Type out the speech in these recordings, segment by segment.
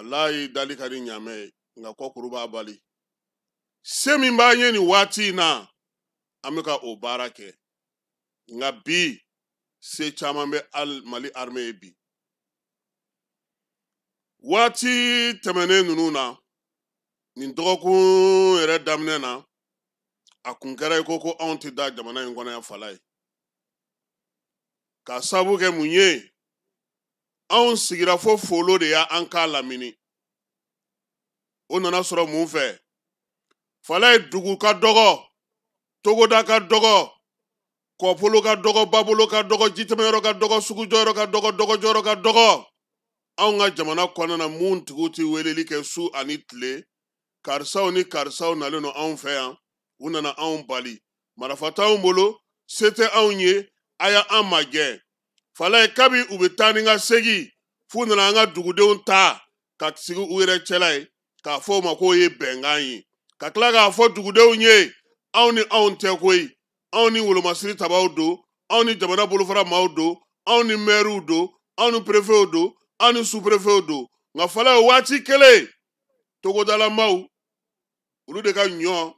Walayi, dali ka di ɲaamɛ ye, nka kɔkuru b'a bali. Se min b'an ye nin waati in na, an bɛ ka o baara kɛ. Nka bi se caman bɛ Mali armée ye bi. Waati tɛmɛnen ninnu na, nin dɔgɔkun yɛrɛ daminɛ na, a kun kɛra i ko ko anw tɛ da jamana in kɔnɔ yan fala ye. K'a sababu kɛ mun ye? Anw sigira fo folo de y'an k'a lamini. O nana sɔrɔ mun fɛ? Fala ye, dugu ka dɔgɔ, togoda ka dɔgɔ, kɔpolo ka dɔgɔ, babolo ka dɔgɔ, jitɛmɛyɔrɔ ka dɔgɔ, sugujɔyɔrɔ ka dɔgɔ, dɔgɔjɔyɔrɔ ka dɔgɔ. Anw ka jamana kɔnɔna na, mun tigiw tɛ weleli kɛ su ani tile, karisaw ni karisaw nalen don anw fɛ yan, u nana anw bali, marifa t'anw bolo, se tɛ anw ye, a y'an magɛn. Fala ye, kabi u bɛ taa ni ka segin f'u nana an ka dugudenw ta ka sigi u yɛrɛ cɛla ye, k'a fɔ o ma k'o ye bɛnkan ye, ka tila k'a fɔ dugudenw ye, anw ni anw tɛ koyi, anw ni wolomasiri tabaw don, anw ni jamana bolofara maaw don, anw ni mɛriw don, anw ni perefew don, anw ni superefew don. Nka fala ye, waati kelen togodalamaw, olu de ka ɲɔ,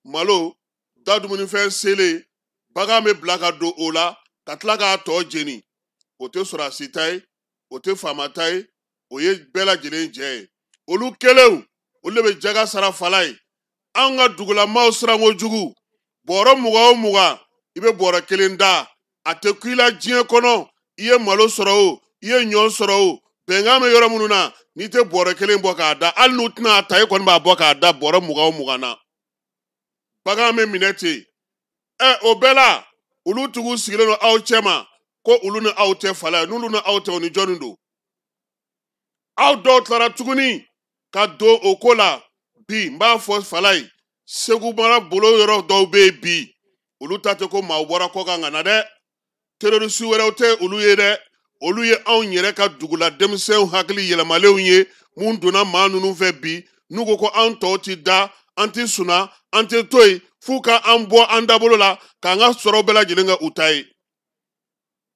malo, da dumunifɛn selen, bagan bɛ bila ka don o la ka tila k'a tɔ jeni. O tɛ sɔrɔdasi ta ye, o tɛ faama ta ye, o ye bɛɛ lajɛlen jɛ ye. Olu kelenw, olu de bɛ jaga sara fala ye. An ka dugulamaw siran kojugu, bɔrɔ 20 o 20, i bɛ bɔrɔ kelen da, a tɛ ku i la diɲɛ kɔnɔ. I ye malo sɔrɔ o, i ye ɲɔ sɔrɔ o, bɛnkan bɛ yɔrɔ minnu na, n'i tɛ bɔrɔ kelen bɔ k'a da, hali n'u tɛna a ta, e kɔni b'a bɔ k'a da bɔrɔ 20 o 20 na. Bagan bɛ minɛ ten. O bɛɛ la, olu tigiw sigilen don aw cɛma ko olu ni aw tɛ fala ye. N'olu ni aw tɛ, o ni jɔnni don? Aw dɔw tilara tuguni ka don o ko la. Bi n b'a fɔ fala ye, Segu mara bolo yɔrɔ dɔw bɛ yen bi, olu ta tɛ ko maaw bɔra kɔkan ka na dɛ, terroriste wɛrɛw tɛ olu ye dɛ, olu ye anw yɛrɛ ka dugula denmisɛnw hakili yɛlɛmalenw ye, mun donna maa ninnu fɛ bi, n'u ko ko an tɔw ti da, an ti sunna, an tɛ to yen f'u ka an bɔ an dabolo la k'an ka sɔrɔ bɛɛ lajɛlen kɛ u ta ye.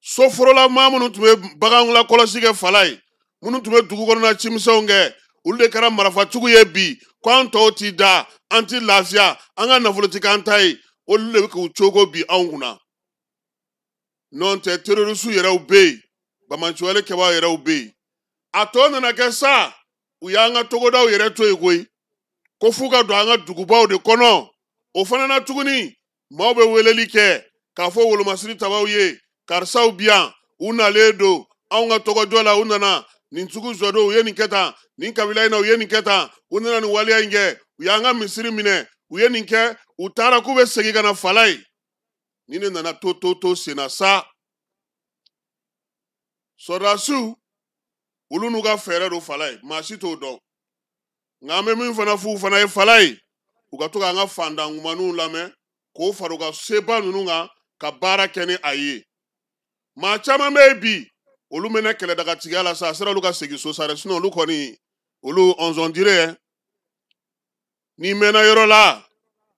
Soforola maa minnu tun bɛ baganw lakɔlɔsi kɛ fala ye, minnu tun bɛ dugu kɔnɔna cimisɛnw kɛ, olu de kɛra marifatigiw ye bi, ko an tɔw ti da, an ti lafiya, an ka nafolo ti k'an ta ye. Olu de bɛ k'u cogo bi anw kunna. N'o tɛ, terroriste yɛrɛw bɛ yen, bamaciwale kɛbaaw yɛrɛw bɛ yen. A tɔ nana kɛ sa, u y'an ka togodaw yɛrɛ to yen koyi, ko f'u ka don an ka dugubaw de kɔnɔ. O fana na tuguni, maaw bɛ weleli kɛ k'a fɔ wolomasiri tabaw ye, karisaw bi yan, u nalen don anw ka tɔgɔjɔ la, u nana nin sugu jɔ don, u ye nin kɛ tan, nin kabila in na, u ye nin kɛ tan, u nana nin waleya in kɛ, u y'an ka misiri minɛ, u ye nin kɛ, u taara k'u bɛ segin ka na fala ye. Ni ne nana to to to senna sa, sɔrɔdasiw olu n'u ka fɛɛrɛ don fala ye, maa si t'o dɔn. Nka an bɛ min fana f'u fana ye fala ye, u ka to k'an ka fantankumaninw lamɛn, k'o fara u ka seba ninnu kan ka baara kɛ ni a ye. Maa caman bɛ yen bi, olu mɛnna kɛlɛdagatigiya la sa, a sera olu ka segin so sa dɛ, sinon olu kɔni, olu on dirait n'i mɛnna yɔrɔ la,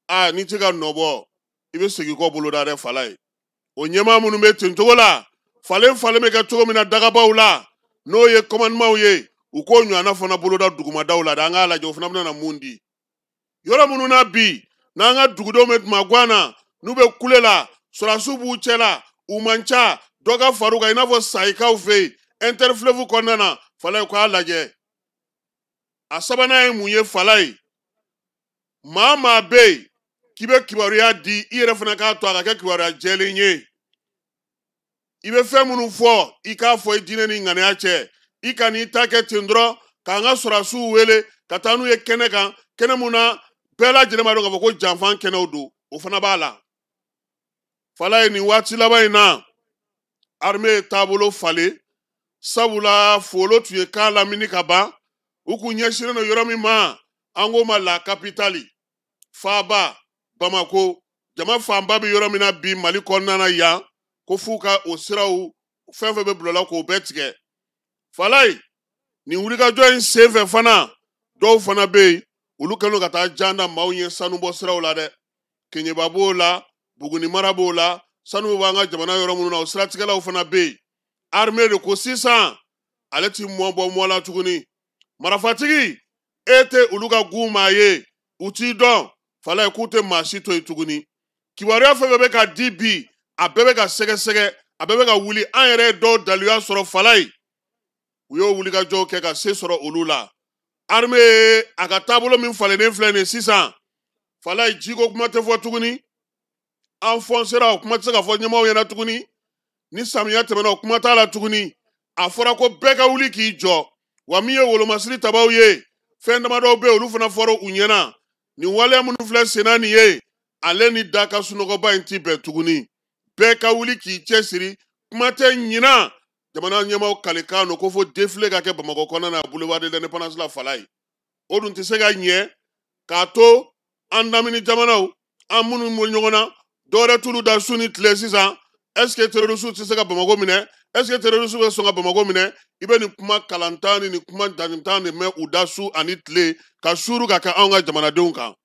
a n'i tɛ ka nɔ bɔ, i bɛ segin kɔ boloda dɛ fala ye. O ɲɛmaa minnu bɛ ten cogo la, falen falen bɛ kɛ cogo min na dagabaw la, n'o ye commandement ye, u k'o ɲɔgɔnna fana boloda dugumadaw la dɛ. An k'a lajɛ o fana bɛna na mun di. Yɔrɔ minnu na bi, n'an ka dugudenw bɛ dumaguwan na, n'u bɛ kule la, sɔrɔdasiw b'u cɛ la, u man ca, dɔ ka far'u kan i n'a fɔ sayikaw fɛ yen, interfleuve kɔnɔna na, fala ye, k'a lajɛ. A sabanan ye mun ye fala ye? Maa maa bɛ yen k'i bɛ kibaruya di, i yɛrɛ fana k'a to a ka kɛ kibaruya jɛlen ye. I bɛ fɛn minnu fɔ, i k'a fɔ i diinɛ ni ŋaniya cɛ. I ka n'i ta kɛ ten dɔrɔn k'an ka sɔrɔdasiw wele ka taa n'u ye kɛnɛ kan, kɛnɛ mun na bɛɛ lajɛlen b'a dɔn k'a fɔ ko janfan kɛnɛw don, o fana b'a la. Fala ye, nin waati laban in na, armée ye taabolo falen, sabula folo tun ye kan lamini ka ban, u kun ɲɛsinnen don yɔrɔ min ma, an k'o ma la capitale, faaba Bamako, jama fanba bɛ yɔrɔ min na bi Mali kɔnɔna na yan, ko f'u ka o siraw fɛn fɛn bɛ bila la k'o bɛɛ tigɛ. Falaye, nin wulikajɔ in senfɛ fana, dɔw fana bɛ yen, olu kɛlen don ka taa jan da maaw ɲɛ sanubɔ siraw la dɛ. Keɲeba b'o la, Buguni mara b'o la, sanu b'an ka jamana yɔrɔ minnu na, o siratigɛlaw fana bɛ yen. Armée de ko sisan ale ti mɔ bɔ mɔ la tuguni. Marifatigi, e tɛ olu ka gu maa ye, u t'i dɔn. Falaye, k'u tɛ maa si to yen tuguni. Kibaruya fɛn fɛn bɛ ka di bi, a bɛɛ bɛ ka sɛgɛsɛgɛ, a bɛɛ bɛ ka wuli. An yɛrɛ ye dɔw daluya sɔrɔ Falaye, u y'o wulikajɔw kɛ ka se sɔrɔ olu la. Armée a ka taabolo min falennen filɛ nin ye sisan, Falaye, jiko kuma tɛ fɔ tuguni, an fɔnsera o kuma tɛ se ka fɔ ɲɛmaaw ɲɛna tuguni. Ni samiya tɛmɛna, o kuma t'a la tuguni. A fɔra ko bɛɛ ka wuli k'i jɔ. Wa min ye wolomasiri tabaw ye, fɛn damadɔw bɛ yen, olu fana fɔra u ɲɛna. Nin waleya minnu filɛ senna nin ye, ale ni da ka sunɔgɔba in ti bɛn tuguni. Bɛɛ ka wuli k'i cɛsiri. Kuma tɛ ɲinan, jamana ɲɛmaaw kalikan don ko fo défilé ka kɛ Bamakɔ kɔnɔna na, boulevard de l'Indépendance la. Falaye, o dun tɛ se ka ɲɛ k'a to an lamini jamanaw, an minnu bɔ ɲɔgɔn na, dɔwɛrɛ t'olu da su ni tile sisan. Est ce que terroriste tɛ se ka Bamakɔ minɛ? Est ce que terroriste bɛ sɔn ka Bamakɔ minɛ? I bɛ nin kuma kalantan ni nin kuma dantan de mɛn u da su ani tile, ka suuru ka kɛ anw ka jamanadenw kan.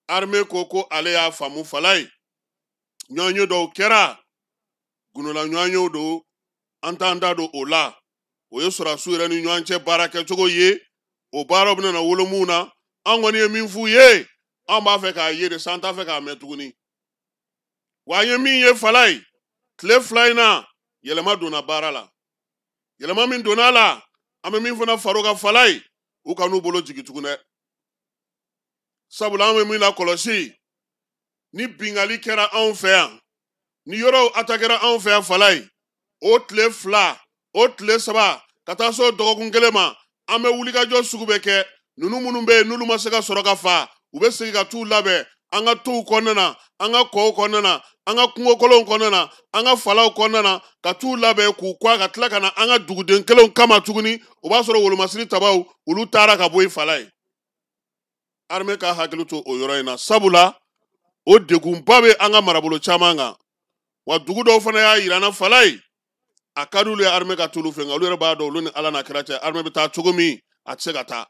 Armée ko ko ale y'a faamu. Falaye, ɲɔgɔnye dɔw kɛra, gundola ɲɔgɔnyew don, an t'an da don o la. O ye sɔrɔdasiw yɛrɛ ni ɲɔgɔn cɛ baara kɛcogo ye, o baaraw bɛna na wolo mun na. An kɔni ye min f'u ye, an b'a fɛ k'a ye de sa, an t'a fɛ k'a mɛn tuguni. Wa an ye min ye Falaye, tile 2 in na, yɛlɛma donna baara la. Yɛlɛma min donna a la, an bɛ min fana far'o kan Falaye, u kan'u bolo jigin tugun dɛ. Sabula an bɛ min lakɔlɔsi, ni bingali kɛra anw fɛ yan, ni yɔrɔw atakɛra anw fɛ yan Falaye, o tile 2, o tile 3, ka taa se o dɔgɔkun kelen ma, an bɛ wulikajɔ sugu bɛɛ kɛ. Ninnu minnu bɛ yen n'olu ma se ka sɔrɔ ka fa, u bɛ segin ka t'u labɛn an ka tow kɔnɔna na, an ka kɔw kɔnɔna na, an ka kungokolonw kɔnɔna na, an ka falaw kɔnɔna na, ka t'u labɛn k'u kɔ ka tila ka na an ka duguden kelenw kama tuguni. O b'a sɔrɔ wolomasiri tabaw, olu taara ka bɔ yen Falaye. Armée ka hakili to o yɔrɔ in na, sabula o degunba bɛ an ka marabolo caman kan. Wa dugu dɔw fana y'a yira an na Falaye, a ka d'olu ye armée ka t'olu fɛ, nka olu yɛrɛ b'a dɔn, olu ni Ala n'a kira cɛ, armée bɛ taa cogo min, a tɛ se ka taa.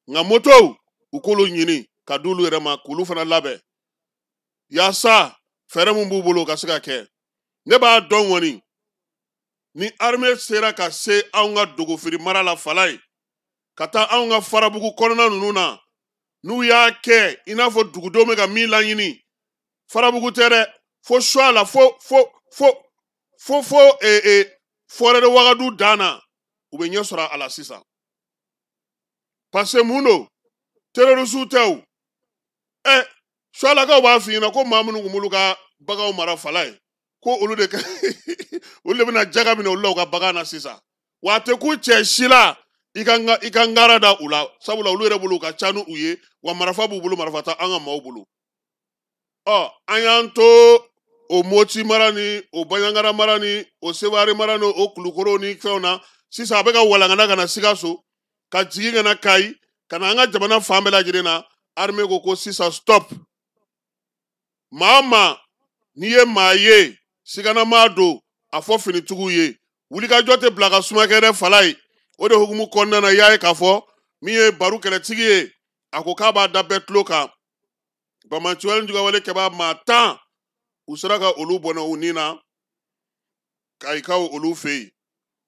Nka motow, u k'olu ɲini ka d'olu yɛrɛ ma, k'olu fana labɛn yaasa fɛɛrɛ min b'u bolo o ka se ka kɛ. Ne b'a dɔn kɔni, ni armée sera ka se anw ka dogofiri mara la Falaye, ka taa anw ka Farabugu kɔnɔna ninnu na, n'u y'a kɛ i n'a fɔ dugudenw bɛ ka min laɲini, Farabugu tɛ dɛ, fo Suwala, fo fo fo fo fo ee forêt de Wagadu dan na, u bɛ ɲɛ sɔrɔ a la sisan. Parce que mun don? Terroriste tɛ o. Suwalakaw b'a f'i ɲɛna ko maa minnu tun b'olu ka baganw mara Falaye, ko olu de olu de bɛna jaga minɛ olu la u ka bagan na sisan. Wa a tɛ k'u cɛ si la i ka ngara da u la, sabula olu yɛrɛ bolo u ka ca ni u ye, wa marifa b'u bolo, marifa tɛ an ka maaw bolo. Ɔ an y'an to o Moti mara ni o Baɲangara mara ni o Seware mara ni o Kulukoro ni fɛnw na. Sisan a bɛ ka walankana ka na Sikaso, ka jigin ka na Kayi, ka na an ka jamana fan bɛɛ lajɛlen na. Armée ko ko sisan stop. Maa o maa n'i ye maa ye siganamaa don, a fɔ finitigiw ye, wulikajɔ tɛ bila ka suma kɛ dɛ Falaye. O de hukumu kɔnɔna na, i y'a ye k'a fɔ min ye Baru kɛlɛtigi ye, a ko k'a b'a da bɛɛ tulo kan. Bamaciwale jugawale kɛbaa maa 10, u sera ka olu bɔnɛ u ni na Kayikaw olu fɛ yen.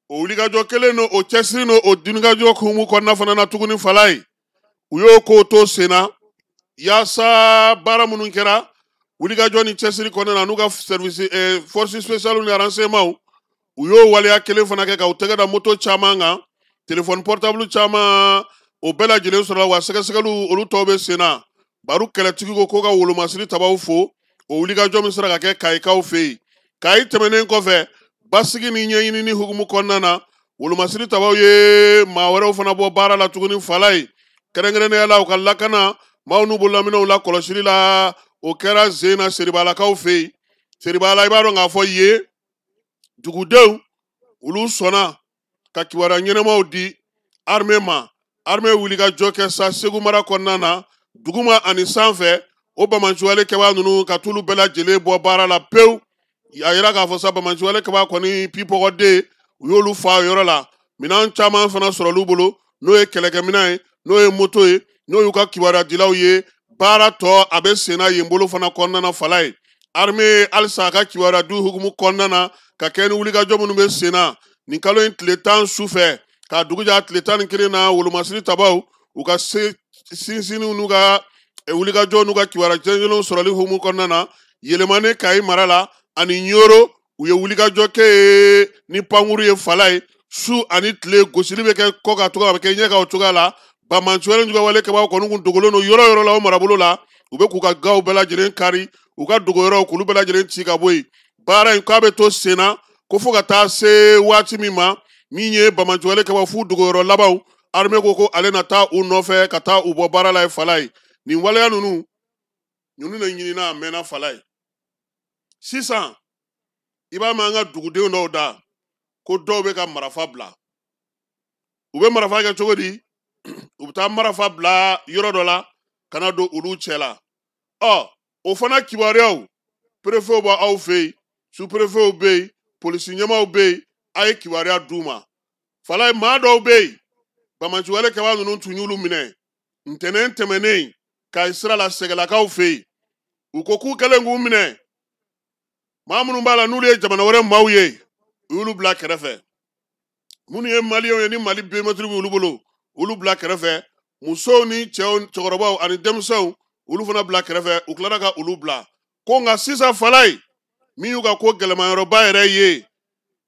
O wulikajɔ kelen n'o o cɛsiri n'o o wulikajɔ hukumu kɔnɔna fana na tuguni Falaye, u y'o ko to sen na, yaasa baara minnu kɛra wulikajɔ ni cɛsiri kɔnɔna na, n'u ka service force spéciale ni renseignement, u y'o waleya kelen fana kɛ ka u tɛgɛ da moto caman kan, téléphone portable caman, o bɛɛ lajɛlen sɔrɔla. Wa sɛgɛsɛgɛliw olu tɔw bɛ sen na. Baru kɛlɛtigi ko ko ka wolomasiri tabaw fo o wulikajɔ min sera ka kɛ Kayikaw fɛ yen. Kayi tɛmɛnen kɔfɛ, basigi ni ɲɛɲinini hukumu kɔnɔna na, wolomasiri tabaw ye maa wɛrɛw fana bɔ baara la tuguni Falaye, kɛrɛnkɛrɛnnenya la u ka lakana maaw n'u bololaminɛw la kɔlɔsili la. O kɛra zen na Seribalakaw fɛ yen. Seribala, i b'a dɔn k'a fɔ yen dugudenw olu sɔnna ka kibaruya ɲɛnamaw di armée ma. Armée wuli ka jɔ kɛ sa Segu mara kɔnɔna na, duguma ani sanfɛ, o bamanciwale kɛbaa ninnu ka t'olu bɛɛ lajɛlen bɔ baara la pewu. A yira k'a fɔ sa, bamanciwale kɛbaa kɔni pipɔgɔden, u y'olu fa o yɔrɔ la. Minɛn caman fana sɔrɔ olu bolo, n'o ye kɛlɛkɛminɛn ye, n'o ye moto ye, n'o y'u ka kibaruya ye. Baara tɔ a bɛ senna yen bolo fana kɔnɔna na Falaye. Armée halisa a ka kibaruya du hukumu kɔnɔna na, ka kɛ ni wulikajɔ minnu bɛ sen na, nin kalo in tile 10 su fɛ, K'a dugu jɛ a tile 11 na, wolomasiri tabaw u ka sinsinniw n'u ka wulikajɔ n'u ka kibaruya jɛnjɛnw sɔrɔli hukumu kɔnɔna na, Yɛlɛmani Kayi mara la ani Ɲoro, u ye wulikajɔ kɛ yen ni pankuru ye Falaye. Su ani tile gosili bɛ kɛ kɔ kan cogo, a bɛ kɛ ɲɛ kan o cogoya la. Banbaanci wale juguya wale kɛbaaw kɔni kun dogolen don yɔrɔ yɔrɔ la o marabolo la. U bɛ k'u ka gaw bɛɛ lajɛlen kari, u ka dogoyɔrɔw k'olu bɛɛ lajɛlen ci ka bɔ yen. Baara in k'a bɛ to sen na ko fo ka taa se waati min ma, min ye banbaanci wale kɛbaaw f'u dogoyɔrɔ labanw, armée ko ko ale na taa u nɔfɛ ka taa u bɔ baara la ye Falaye. Nin waleya ninnu de ɲinina a mɛnna Falaye. Sisan i b'a mɛn an ka dugudenw dɔw da ko dɔw bɛ ka marafa bila. U bɛ marafa kɛ cogo di? U bɛ taa marafa bila yɔrɔ dɔ la ka na don olu cɛ la. Ɔ, o fana kibaruyaw, perefew b'aw fɛ yen, superefew bɛ yen, polisi ɲɛmaaw bɛ yen, a ye kibaruya d'u ma. Falaye, maa dɔw bɛ yen, banbaanci wale kɛbaa ninnu tun y'olu minɛ ntɛnɛn tɛmɛnen Kayi sira la Sɛgɛlakaw fɛ yen. U ko k'u kɛlen k'u minɛ, maa minnu b'a la n'olu ye jamana wɛrɛ maaw ye, u y'olu bila kɛrɛfɛ. Minnu ye maliyɛnw ye ni Mali biométrique b'olu bolo, olu bila kɛrɛfɛ. Musow ni cɛw, cɛkɔrɔbaw ani denmisɛnw, olu fana bila kɛrɛfɛ. U tilara ka olu bila ko nka sisan Falaye, min y'u ka ko gɛlɛmayɔrɔba yɛrɛ ye,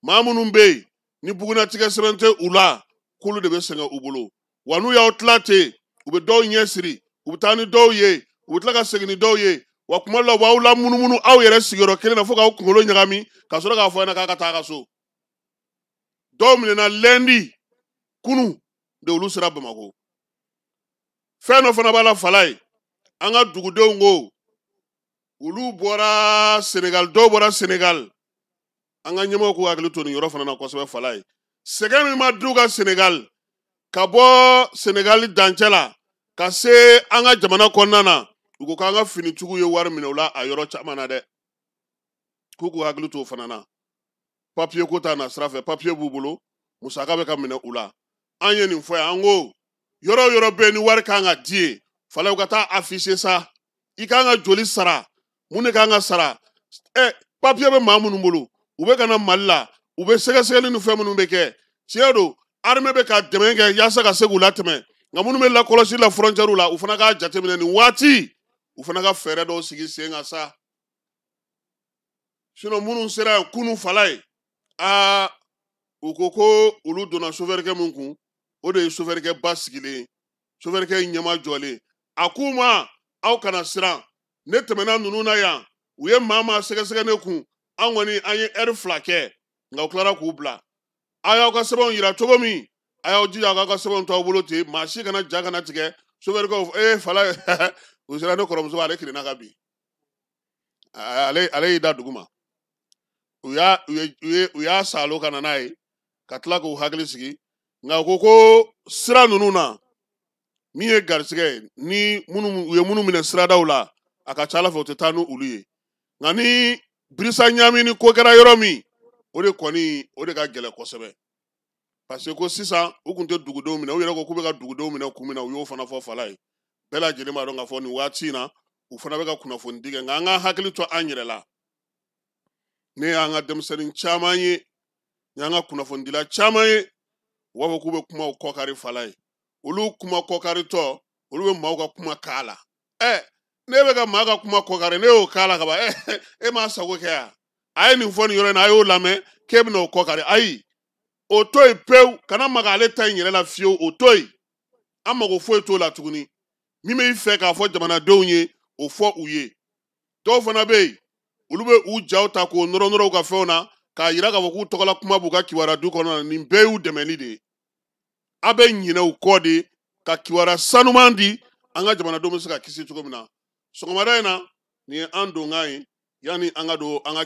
maa minnu bɛ yen ni bugunatigɛ sɛbɛn tɛ u la, k'olu de bɛ sɛgɛn u bolo. Wa n'u y'aw tila ten, u bɛ dɔw ɲɛ siri, u bɛ taa ni dɔw ye, u bɛ tila ka segin ni dɔw ye. Wa kuma dɔ la, u b'aw lamunumunu aw yɛrɛ sigiyɔrɔ kelen na fo k'aw kunkolo ɲagami, ka sɔrɔ k'a fɔ a ɲɛna k'a ka taa a ka so. Dɔw minɛna lundi, kunu de olu sera Bamakɔ. Fɛn dɔ fana b'a la Falaye, an ka dugudenw ko olu bɔra Senegal, dɔw bɔra Senegal. An ka ɲɛmɔgɔw k'u hakili to nin yɔrɔ fana na kosɛbɛ Falaye. Sɛgɛn min ma d'u ka Senegal, ka bɔ Senegal dancɛ la ka se an ka jamana kɔnɔna na, u ko k'an ka finitigiw ye wari minɛ u la a yɔrɔ caman na dɛ. K'u k'u hakili to o fana na. Papiye ko t'a na sira fɛ, papiye b'u bolo, musaka bɛ ka minɛ u la. An ye nin fɔ yan, an ko yɔrɔ o yɔrɔ bɛ yen ni wari kan ka di yen, Falaye, u ka taa afficher sa. I kan ka joli sara, mun de kan ka sara? Papiye bɛ maa minnu bolo, u bɛ ka na Mali la, u bɛ sɛgɛsɛgɛli ni fɛn minnu bɛ kɛ. Tiɲɛ don, armée bɛ ka dɛmɛ kɛ yaasa ka se k'u latɛmɛ, nka minnu bɛ lakɔlɔsi la frontière la, u fana k'a jateminɛ nin waati, u fana ka fɛɛrɛ dɔw sigi sen kan sa. Sinon minnu sera yan kunun Falaye, aa, u ko ko olu donna sofɛrikɛ min kun, o de ye sofɛrikɛ ba sigilen ye, sofɛrikɛ ɲɛma jɔlen. A k'u ma, aw kana siran, ne tɛmɛna ninnu na yan, u ye maa maa sɛgɛsɛgɛ ne kun, an kɔni an ye ɛri 2 kɛ, nka u tilara k'u bila. A y'aw ka sɛbɛnw yira cogo min, a y'aw jija k'aw ka sɛbɛnw to aw bolo ten, maa si kana ja kana tigɛ. Sofɛrikɛw, Falaye, u sera ne kɔrɔmuso, ale kirinna ka bin, ale y'i da dugu ma. U y'a u ye u ye u y'a salo ka na n'a ye, ka tila k'u hakili sigi. Nka u ko ko sira ninnu na, min ye garisɛgɛ ye, ni minnu u ye minnu minɛ siradaw la, a ka ca Ala fɛ u tɛ taa ni olu ye. Nka ni birisa ɲami ni ko kɛra yɔrɔ min, o de kɔni o de ka gɛlɛn kosɛbɛ, parce que ko sisan u kun tɛ dugudenw minɛ, u yɛrɛ ko k'u bɛ ka dugudenw minɛ kun min na, u y'o fana fɔ Falaye. Bɛɛ lajɛlen b'a dɔn k'a fɔ nin waati in na u fana bɛ ka kunnafoni di kɛ, nka an ka hakili to an yɛrɛ la. Ne y'an ka denmisɛnnin caman ye, ne y'an ka kunnafonidila caman ye, u b'a fɔ k'u bɛ kumaw kɔkari Falaye. Olu kuma kɔkaritɔ, olu bɛ maaw ka kuma k'a la. Ne bɛ ka maa ka kuma kɔkari, ne y'o k'a la kaban. E m'a sago kɛ yan, a ye nin fɔ nin yɔrɔ in na, a y'o lamɛn k'e bɛna o kɔkari. Ayi, o to yen pewu, kana maga ale ta in yɛrɛ la fiyewu, o to yen. An mago foyi t'o la tuguni. Min b'i fɛ k'a fɔ jamanadenw ye, o fɔ u ye. Dɔw fana bɛ yen, olu bɛ u jaw ta k'o nɔrɔ nɔrɔ u ka fɛnw na k'a yira k'a fɔ k'u tɔgɔla kuma b'u ka kibaruya du kɔnɔ na. Nin bɛɛ y'u dɛmɛli de ye. A bɛ ɲinɛ u kɔ de ka kibaruya sanuman di, an ka jamanadenw bɛ se ka kisi cogo min na. Sɔgɔmada in na, nin ye an donkan ye, yanni an ka don an ka